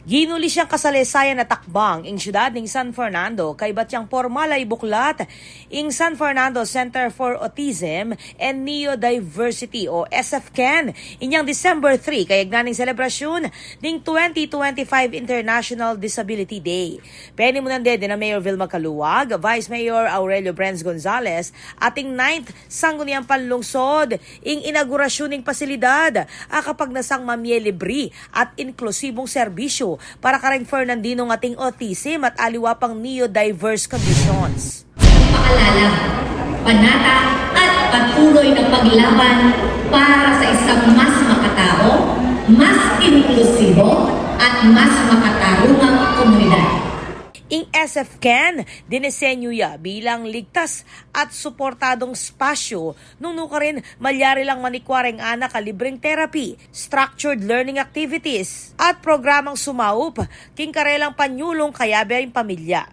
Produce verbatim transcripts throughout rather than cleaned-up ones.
Ginuli siyang kasalesayan a takbang ing syudad ning San Fernando kaybat yang pormal a ibuklat ing San Fernando Center for Autism and Neodiversity o S F CAN inyang December three kayagnan ning selebrasyun ning twenty twenty-five International Disability Day. Penimunan de na Mayor Vilma Caluag, Vice Mayor Aurelio Brens Gonzales, ating ninth Sangguniang Panlungsod ing inaugurasyun ning pasilidad a kapagnasang mamie libri at inklusibong serbisyu para kareng Fernandinong ating autism at aliwa pang neodiverse conditions. Pakalalang, panatag at patuloy na paglaban para sa isang mas makatao, mas inklusibo at mas makatarungang komunidad. Ing S F CAN, dinisenyu ya bilang ligtas at suportadong espasyu nung nukarin malyari lang manikwa reng anak a libreng therapy, structured learning activities, at programang sumaup king karelang panyulung kayabe ing pamilya.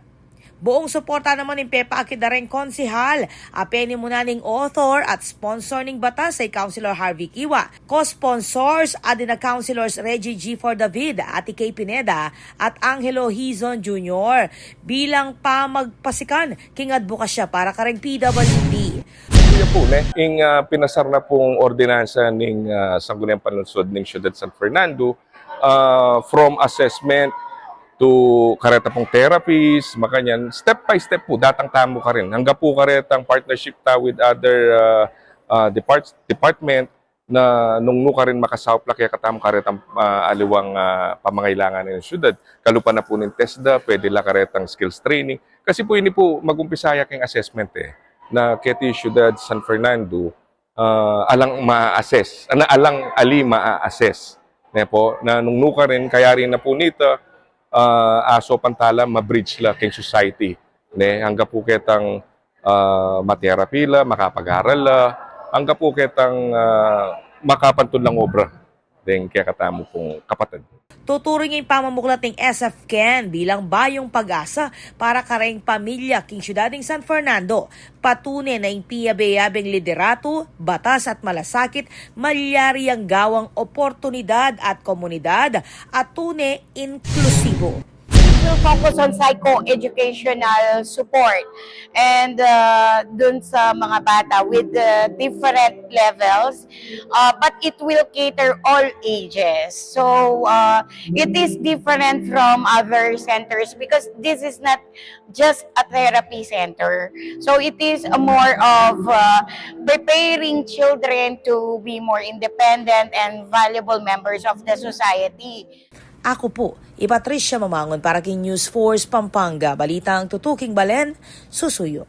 Buong suporta naman ing pepakit da reng konsehal a penimunan ning author at sponsor ning batas a i Councilor Harvey Kiwa. Co-sponsors a dina Councilors Reggie G. For David, Ate Kay Pineda, at Angelo Hizon Junior bilang pamagpasikan king adbokasya para kareng P W D. Iya po, ne? Ing ah, pinasar na pong ordinansa ning ah, Sangguniang Panlungsod ning Siyudad San Fernando, ah, from assessment to kareta pong therapies, makanyan, step by step po, datang tamu karin. Hangga po karetang partnership ta with other ah, ah, depart- department na nung nukarin makasaup la kekatamu karetang ah, aliwang ah, pamangailangan ning siyudad. Kalupa na po ning TESDA, pwede la karetang skills training. Kasi po ini po mag-umpisa ya king assessment eh. Na keti siyudad San Fernando, ah, alang ma-assess, ana alang ali ma-assess. Ne po, na nung nukarin, kayari na po nita, ah, aso pantala, ma-bridge la king society. Ne, hangga po ketang ah, ma-therapy la, makapag-aral la, hangga po ketang ah, makapantud lang obra deng kekatamu pong kapatad. Tuturing ing pamamuklat ning S F CAN bilang bayung pag-asa para kareng pamilya king siyudad ning San Fernando. Patune na ing piyabe-yabeng liderato, batas at malasakit, malyari yang gawang oportunidad at komunidad at tune inklusibo. It will focus on psycho-educational support and uh, dun sa mga bata with uh, different levels, uh, but it will cater all ages. So uh, it is different from other centers because this is not just a therapy center. So it is a more of uh, preparing children to be more independent and valuable members of the society. Aku pu i Patricia Mamangun para king News Force Pampanga, balitang tutuking balen, susuyu.